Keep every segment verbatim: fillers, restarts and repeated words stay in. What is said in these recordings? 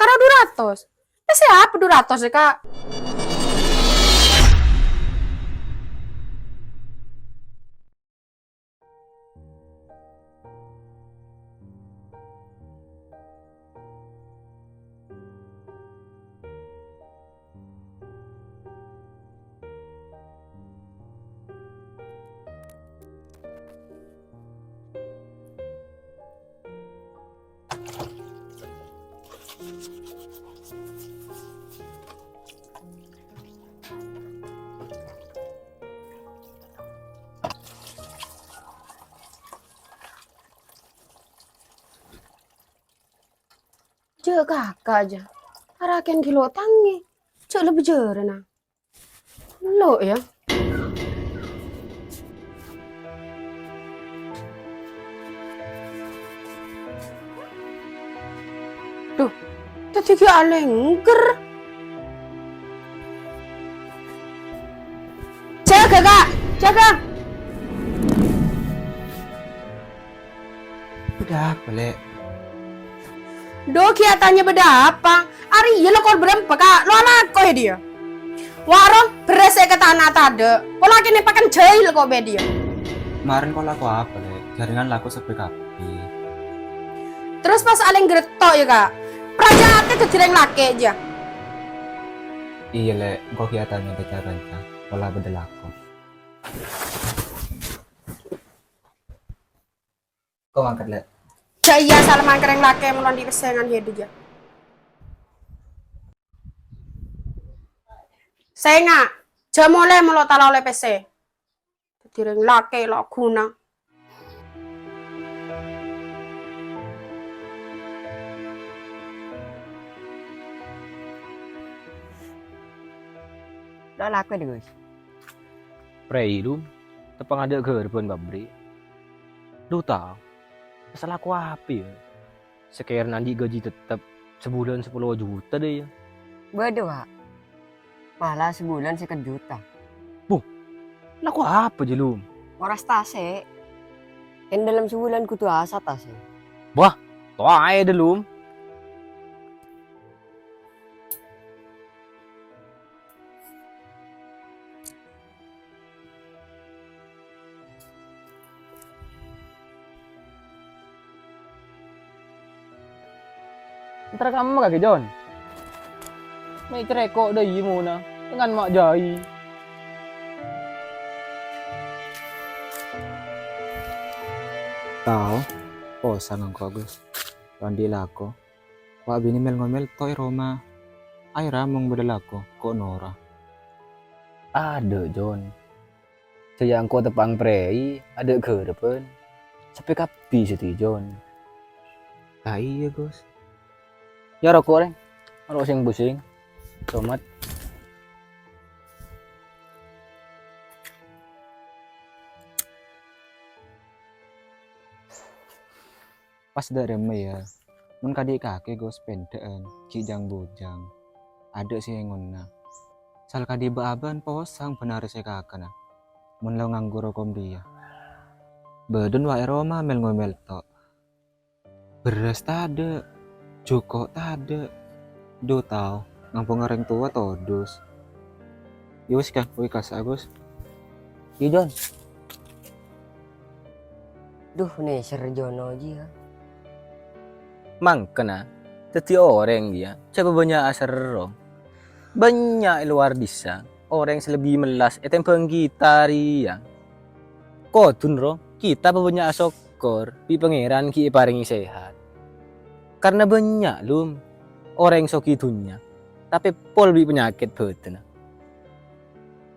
Ra du ratos. Pèssè apa du ratos, Kak? Jhâ' kaka' jâ. Arakèn ghi' lo' tangè. Jhâ' lebbi jârâna. Lo' yâ. Duh, dhâddhi ghi' alèngghâr. Jâgâ, Kak! Jâgâ! Bâdâ apa, Lè'? Dhu, ghi' atanya bâdâ apa? Arèya lo' kor bârâmpa, Kak. Lo' alako è dhiyâ. Warung, bherrâs sè èkatana tadâ'. Pola kènè' pakan jhâil ko' bâdâ dhiyâ. Marèn ko' lako apa, Lè'? Jhârèngan lako sebbhâ kabbhi. Terros pas alèngghâr to' yâ, Kak. Parcajâ atè dhâddhi rèng lakè' jâ. Iyâ, Lè'. Engko' ghi' atanya ka ca-kanca. Pola bâdâ lako. Ko' mangkat, Lè'. Jâ' iyâ, salaman ka rèng lakè' mon lo' andi' pèssè ngan yâ, jâ. Sènga', jâ' molè mon lo' tala ollè pèssè. Dhâddhi rèng lakè' lo' ghuna. Lo' lako, Gus. Prèi, Lum. Teppa'na adâ' ghârbhân pabrik. Dhu tao, pas lako apa, yâ? Sakèrana andi' gajhi tettep sabulân sapolo juta, dâ, yâ? Bâdâ, Pak. Mala sabulân sèket juta. Buh, lako apa, jâ, Lum? Ngoras tasè'. Kan dâlem sabulân kodhu asat tasè'. Wah, towa aè, dâ, Lum. Entar kamma kakè, Jon? Mè' carèko' dâ' iyâ mona, dengan ma' jâi. Tao, posang engko', Gus. Lo' andi' lako. Wa' binè mèl-ngomèl to' è roma. Aèra mon bâdâ lako, ko' nora. Adâ', Jon. Jâ' yâ engko' teppa'na prèi, adâ' ghârbhân. Sapè kabbhi sè dijon. La iyâ, Gus. Yâ, roko', rèng. Roko' sèng pusèng. Somat. Pas dâ' remma, yâ. Mon kadi' kakè, Gus, pendhâ'ân, ghi' jâng-bujâng. Adâ' sè èngonna. Sal kadi' bâ'-abâ'ân posang bân arè sè kakana. Mon la nganggur rokom dhiyâ. Bâdâna wa' è roma mèl-ngomèl to'. Bherrâs tadâ', jhuko' tadâ'. Dhu tao, ngampong orèng towa todus. Yâ wis, Kang, wèkas, Agus. Yâ, Jon. Dhu, nèser jono jiyâ. Mangkana, dhâddhi orèng jiyâ jhâ' bânnya' aserrong. Bânnya' è lowar dhisa orèng sè lebbi mellas ètèmbhâng kita rèya. Kodhuna ro kita bânnya' asokkor bi' Pangèran ghi' èparèngè sehat. Karna bânnya', Lum, orèng soghi dhunnya, tapè pol bi' panyakèt bhâdhânna.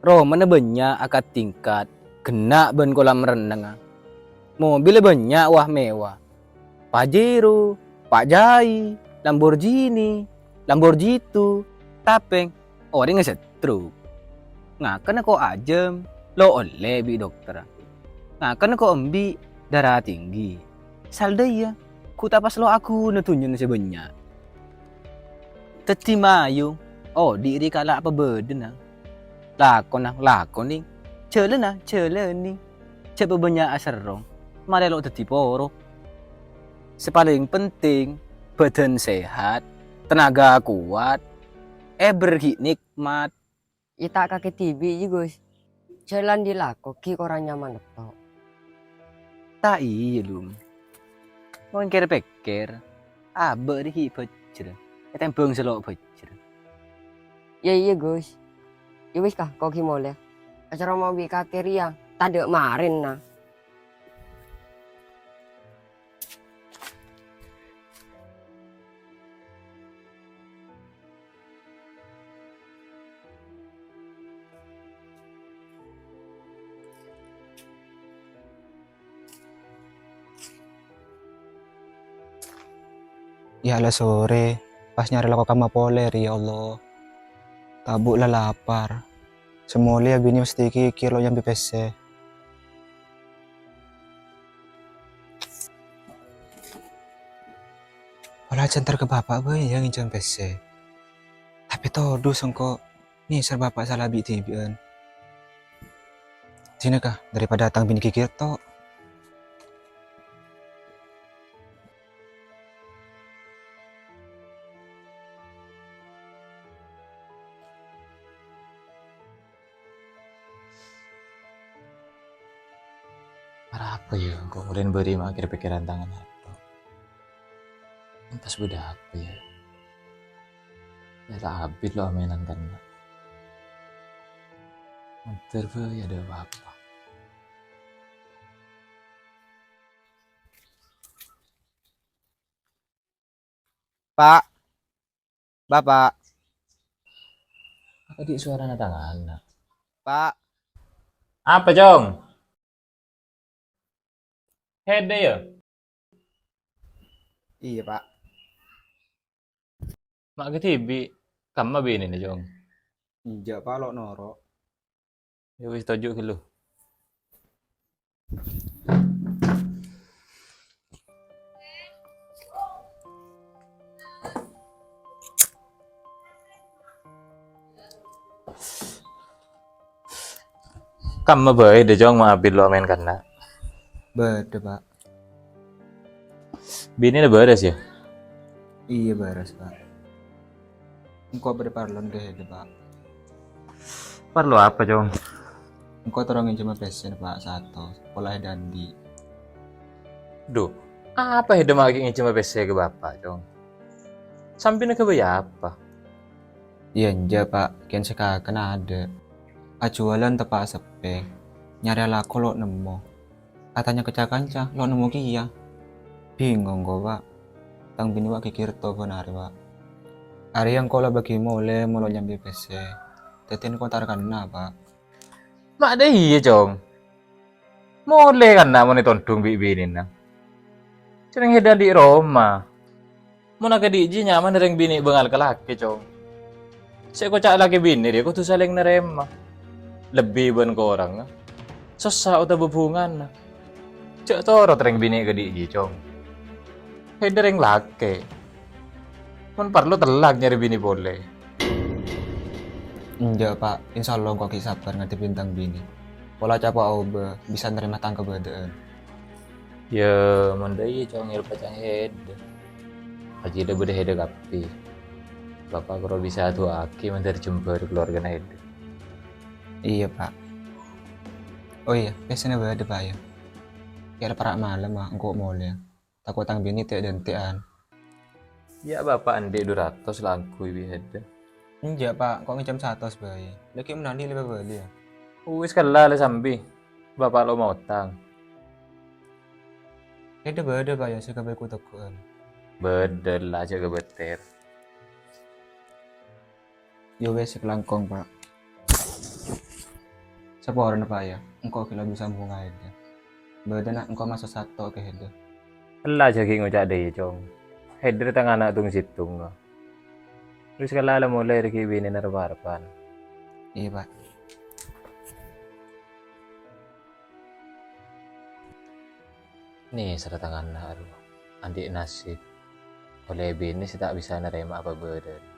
Romana bânnya' akad tingkat, ghenna' bân kolam rennengnga. Mobilla bânnya' wa-mewa. Pajero, Pajai, Lamborghini, Lamborghini, tapè orèngnga setruk. Ngakanna ko' ajâm, lo' ollè bi' dokterra. Ngakanna ko' embi', dârâ tinggi. Sal dâ' iyâ, ghu ta' pas lo' aghuna dhunnyana sè bânnya'. Dhâddhi mayu, odi' rèya kala' pabâdâna. Lakona, lakonè. Jhâlâna, jhâlânè. Jhâ' bânnya' aserrong. Marè lo' dhâddhi poro. Sè palèng penting, bhâdhân sehat, Tenaga kowat, èbher ghi' nèkmat. Iyâ ta' kakè dhibi', yâ, Gus. Jhâlân dhi' lako ghi' korang nyaman ètto'. Ta' iyâ, Lum. Mon kèr-pèkkèr, abâ' rèya ghi' bhâjhrâ, ètèmbhâng sè lo' bhâjhrâ. Iyâ, iyâ, Gus. Yâ wis, Ka, ko' ghi' molè. Acara mau bi' kakè rèya, tadâ' marèna. Yâ la sorè, pas nyarè lako kamma polè rè, ya Allah. Tabu' la lapar. Sè molè binè mastè ghighir lo' nyambi pèssè. Pola jhâ' entar ka bapa' bhâi yâ ngènjhâm pèssè. Tapè todus sèngko' nèser bapa' sala bi'-dhibi'ân. Dinah, Ka, daripada tang binè ghighir to'. Arapa yâ, engko' molaè bâri' ma' kèr-pèkkèran tangan ato. Lantas bâdâ apa yâ? Yâ ta' abit lo' amènan kanna'. Mandhâr bhâi adâ' apa-apa. Pa'. Bapa'. Apa dhi' sowarana tanganna? Pa'. Apa, Cong? Hèdâ, yâ? Iyâ, Pa'. Ma' kadhibi', kamma binèna, Cong? Enjâ', Pa', lo' noro'. Yâ wis, toju' ghâllu. Kamma bhâi dâ, Cong, ma' abit lo' amèn kanna'. Bâdâ, Pa'. Binèna bârâs, yâ? Iyâ, bârâs, Pa'. Engko' bâdâ parlo ka hèdâ, Pa'. Parlo apa, Cong? Engko' terro ngènjhâma pèssèna, Pa', satos. Pola hèdâ andi'. Dhu, apa hèdâ ma' ghi' ngènjhâma pèssè ka bapa', Cong? Sampèyan aghâbây apa? Iyâ, enjâ', Pa'. Kèng sè kakana adâ'. Ajhuwâlân teppa' seppè. Nyarè alako lo' nemmo. Atanya ka ca-kanca, lo' nemmo kèya. Bingong ko', Pa'. Tang binè wa' ghighir to' bân arè, Pa'. Arè engko' la bâgi molè mon lo' nyambi pèssè. Dâddhi engko' entar kanna', Pa'. Ma' dâ' iyâ, Cong. Molè kanna' mon ètondhung bi' binèna. Sèrèng hèdâ andi' roma. Mon akadhi' jiyâ nyamana rèng binè' bângal ka lakè, Cong. Sè èkoca' lakè binè rèya kodhu salèng narèma. Lebbi bân korangnga, sossa otabâ bhungana. Jhâ' torot rèng binè' kadhi' jiyâ, Cong. Hèdâ rèng lakè. Mon parlo tellak nyarè binè polè. Enjâ', Pa'. Insya Allah engko' ghi' sabbhâr ngadhebbhi tang binè. Pola capo' aobâ, bisa narèma tang kabâdâ'ân. Yâ, mon dâ' iyâ, Cong, èpaca'na hèdâ. Ajiyâ la bâdâ hèdâ kabbhi. Bapa' koro bisa adu'aaghi mandhâr jembhâr kalowarghâna hèdâ. Iyâ, Pa'. Oh iyâ, pèssèna bâdâ, Pa', yâ. Kèra para' malem, Pa', engko' molè. Tako' tang binè tè'-dântè'an. Yâ, Bapa' andi' dhu ratos la angghuy bi' hèdâ. Enjâ', Pa', engko' ngènjhâm satos bhâi. Laghi' mennang andi' la èpabâli, yâ. Uwis kella la sambi. Bapa' lo' maotang. Hèdâ bâdâ, Pa', yâ, sè kabây ku teggu'ân. Bâdâ la, jhâ' kabâtèr. Yâ wis, sakalangkong, Pa'. Saporana, Pa', yâ. Engko' ghi' la bisa mbhunga hèdâ. Bâdâna engko' maso' sato ka hèdâ. Ella jhâ' ghi' ngoca' dâ' iyâ, Cong. Hèdâ tang ana' tong-sèttonga. Terros kella la molè rè ghi' binèna rep-arepan. Iyâ, Pa'. Nèser tanganna, aduh, andi' nasib. Ollè binè sè ta' bisa narèma apa bâdâna.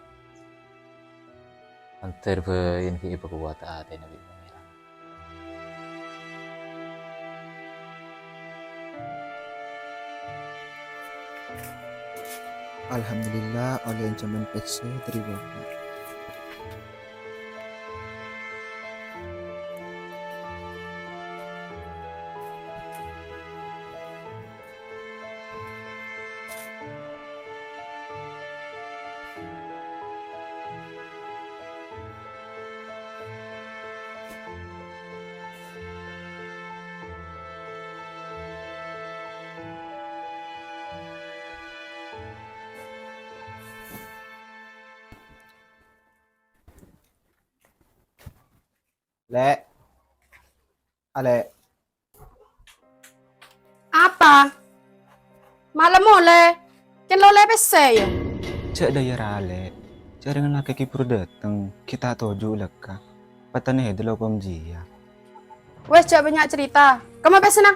Mandhâr bhâi ghi' èpakowat atèna bi' Pangèran. Alhamdulillah, ollè ènjhâmân pèssè dhâri Bapa'. Lè'. Alè'. Apa? Malem molè? Kèng lolè pèssè, yâ? Jhâ' dâ' iyâ ra, Lè'. Jhâ' rèng lakè ghi' buru dâteng, ghi' ta' toju' lekka. Patèna hèdâ lopom jiyâ. Wes, jhâ' bânnya' cerita. Kemma pèssèna?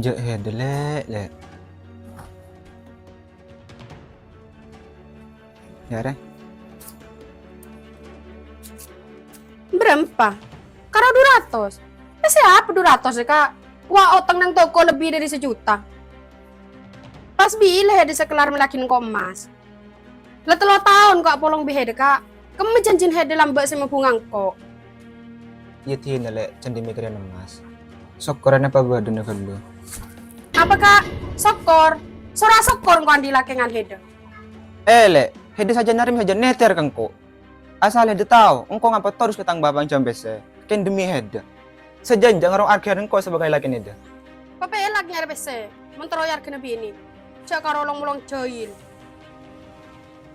Jhâ' hèdâ, Lè', Lè'. Yâ, rè. Bârâmpa? Karo du ratos. Pèssè apa du ratos, Ka'? Wa, otang nang toko lebbi dâri sajuta. Pas bilâ hèdâ sè kellar mellèaghi engko' emmas? La tello taon ko' apolong bi' hèdâ, Ka'. Kemma janjina hèdâ lambâ' sè mabhunga engko'? Yâ dinah, Lè', jhâ' dhimèkkèrè emmas. Sokkorra napa bâdâna ghâllu. Apa, Ka'? Sokkor? Sora sokkor engko' andi' lakèngan hèdâ. Eh, Lè', hèdâ sajân narèma sajân nèter ka engko'. Asal hèdâ tao, engko' ngapa terros ka tang bapa' ènjhâm pèssè, kèng dhemmi hèdâ. Sajân jhâ' ngarong arghâi engko' sabâgâi lakèna hèdâ. Papèlak nyarè pèssè, mon terro arghâna binè. Jhâ' karo long-molong jahil.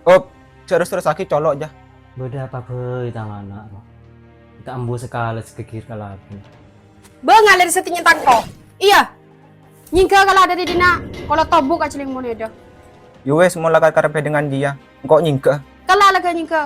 Op, jhâ' ros-terrossaghi colo', jâ. Bâdâ apa bhâi tang ana', ro? Ta' ambu sakalè sè ghighir ka lakèna. Bâ, ngalèr sè tènjhâ tangko. Iyâ. Nyèngghâ kala dâri dinna', kala tobu' ka jhâlèng mon hèdâ. Yâ wes, mon la kar-karep hèdângan jiyâ, engko' nyèngghâ. Kala la ghâ nyèngghâ.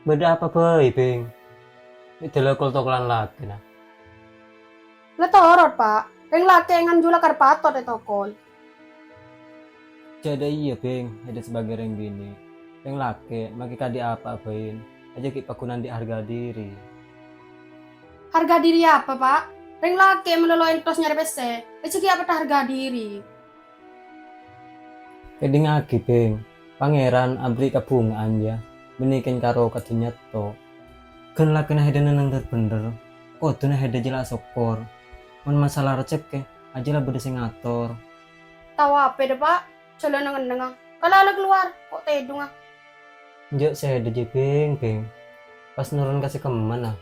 Bâdâ apa bhâi, Bhing? Mè' dâlâ kol-tokolan lakèna. La torot, Pa'. Rèng lakè' èngan jhulâ kar patot ètokol. Jhâ' dâ' iyâ, Bhing, hèdâ sabâgâi rèng binè'. Rèng lakè' makè kadhi apa'a bhâi, ajâ ghi' paggun andi' harga diri. Harga diri apa, Pa'? Rèng lakè' malolo entos nyarè pèssè, ajâ ghi' apaddhâ harga diri. Kèdingngaghi, Bhing, Pangèran aberri' kabhungaan, yâ, bânnè kèng karo ka dhunnya tto. Ghân lakèna hèdâ neng-enneng dhâr-bhendhâr, kodhuna hèdâ jhâ' la sokkor. Mon masalah rejhekkè, ajâ la bâdâ sè ngator. Tao apa dâ', Pa'? Jhâ' la neng-ennengnga. Kala la kalowar, ko' tèdungnga. Enjâ' sè hèdâ jiyâ, Bhing, Bhing. Pas noron ka sè kemma'na,